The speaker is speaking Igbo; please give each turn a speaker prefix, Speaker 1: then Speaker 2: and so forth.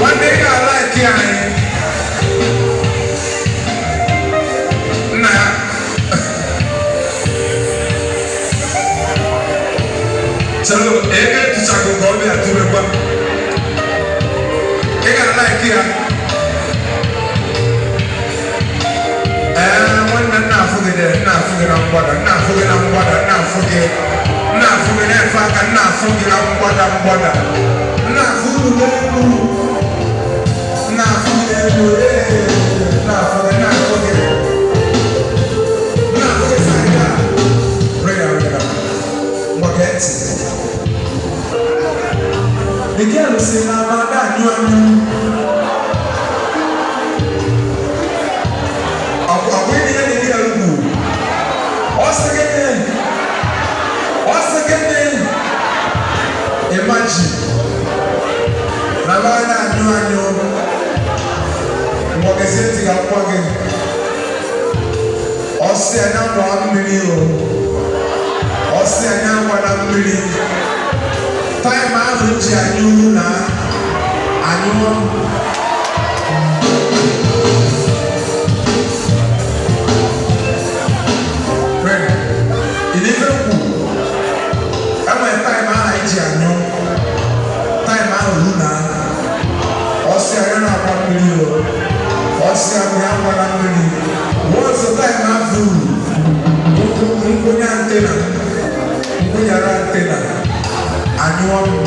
Speaker 1: Nwanne, ị ga-alike anyị. Nna ya chere ego etuchago ka ọ bịa tụrekwa. Ị ga-alike ya. Ee, nwanne, nna afụ gị dị, nna afụ gị na mgbada, nna afụ gị na mgbada, nna afụ gị, nna afụ gị na-efe aka, nna afụ gị na mgbada mgbada, nna afụ unu n'elu, nna afụ gị n'elu. Ee, nna afụ gị, nna afụ gị, nna afụ gị side a. Rịda, rịda. Ngwa, gee ntị. The girl sị na amada anyụ anyụ. Ọ bụ ihe the girl kwuru. Ọ sị gịnị? Ọ sị gịnị? Imagine na ba na-anyụ anyụ. Ngwa, gezie ntị ka m gwa gị. Ọ sị anya gbaa mmiri o. Ọ sị anya gbara mmiri. Time ahụ ji anyụ na anyụọ. Ife kwu, enwere time ahụ anyị ji anyụ. Time ahụ ru na ọsị anya na-agba mmiri o. Ọsị anya agbara mmiri. Once time ahụ ruru, nkwụnye antenna, nkwụnyere antenna, anyụọ m.